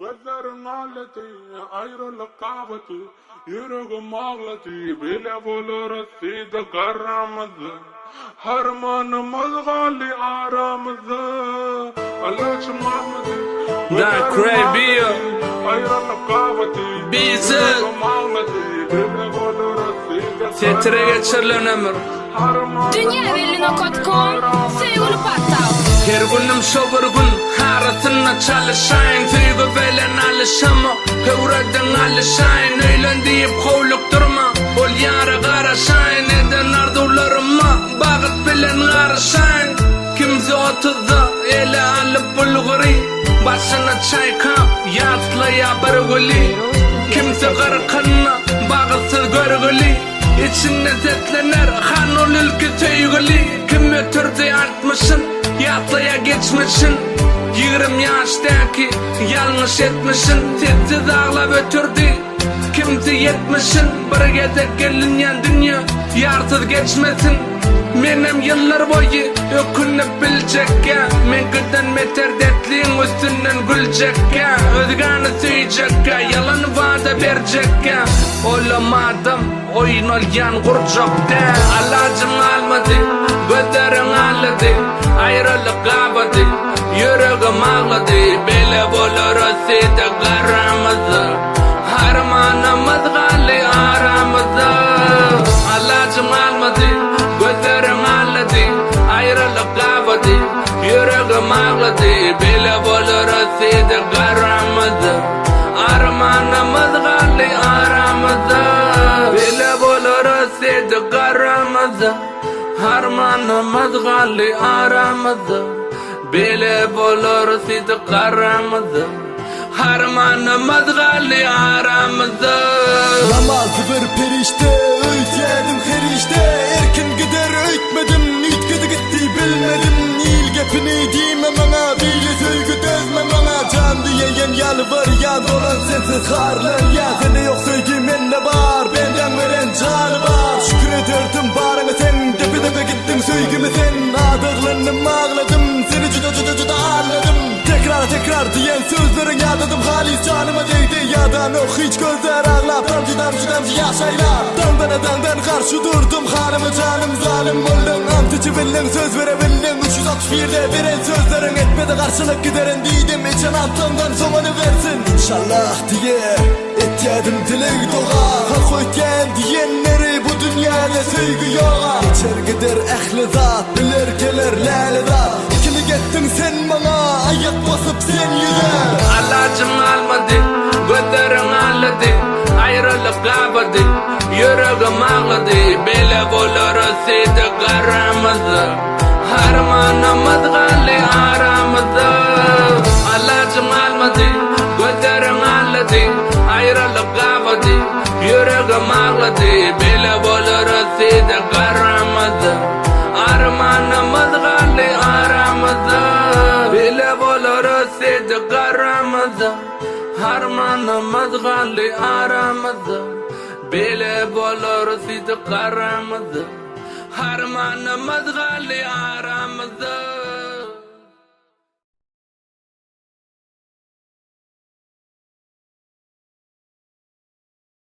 Gözleriň alady, aýralyk gabady, Ýüregim aglady, bile bolarys diýdi garramyzda. Harmanymyz galdy aramyzda, Alajym galmady, Da gözleriň Crabio. alady, aýralyk gabady, Bize Ýüregim aglady, bile bolarys diýdi Setire garramyzda. geçirilen ömür. Dünýä Harmanymyz belli galdy nokat.com Söýgüli aramyzda. portal. Her günüm şo bir gün arasynda çalyşaýyn Söýgi bilen alyşamok, höwrediň alyşaýyn Öýlen diýip howlukdyrma, ol ýara garaşaýyn Eden arzuwlaryma bagyt bilen garyşaýyn Kimsi otuzda ele alyp bulgury Başyny çaýkap ýatlaýar bir güli Kimsi gyrkynda bagytsyz görgüli Içinden seslener han ol ilki söýgüli Kim ötürdi altmyşyn ýatlaýar geçmişin Ýigrim ýaşdaky ýalňyş etmişin Sessiz aglap ötürdi kimsi ýetmişin Bir gezek gelinýän dünýe ýarsyz geçmesin Menem ýyllar boýy ökünip biljekkä Meňkiden beter dertliň üstünden güljekkä Özgäni söýjekkä ýalan wada berjekkä Olam adam oýnalýan gurjak däl Alajym galmady gözleriň alady Aýralyk gabady ýüregim aglady Bile bolarys diýdi garamyzda Harmanymyz galdy aramyzda Alajym galmady gözleriň alady Aýralyk gabady ýüregim aglady Bile bolarys diýdi garamyzda Armanymyz galdy aramyzda Bile bolarys diýdi garamyzda Harmanymyz galdy aramyzda Bile bolarys diýdi garamyzda Harmanymyz galdy aramyzda Namazly bir perişde öýtýädim herişde Erkin gider öýtmedim üýtgedi gitdi bilmedim Il gepini diýme maňa beýle söýgi dözme maňa Jan diýeýin ýalbarýan dolan sensiz harlanýan Sende ýok söýgi mende bar benden beren jany bar Şükür ederdim baryňa sen depe depe gitdiň söýgimi sen Adaglandym agladym seni juda juda juda aldadym Tekrar tekrar diýen sözleriň ýadadım halis janyma degdi Ýadanok hiç gözler aglap damjy damjy damjy ýaş aýlap Daňdana daňdan garşy durdum halymy janym zalym bolduň Ant içip bildiň söz bere bildiň 361-de beren sözleriň etmedi garşylyk giderin diýdim Içen antyňdan soňuny bersin İnşallah diýe etýädim dileg doga Halk öýtýän diýenleri bu dünýäde söýgi ýoga Geçer gider ähli zat biler geler läle zat Ikilik etdiň sen maňa aýak basyp sen ýüze Alajym galmady, gözleriň alady, Aýralyk gabady, ýüregim aglady Bile bolarys diýdi garamyzda Harmanymyz galdy aramyzda Alajym galmady, gözleriň alady, Aýralyk gabady, ýüregim aglady Bile bolarys diýdi garamyzda Armanymyz galdy aramyzda Bile bolarys diýdi garamyzda Harmanymyz galdy aramyzda Bile bolarys diýdi garamyzda Harmanymyz galdy aramyzda.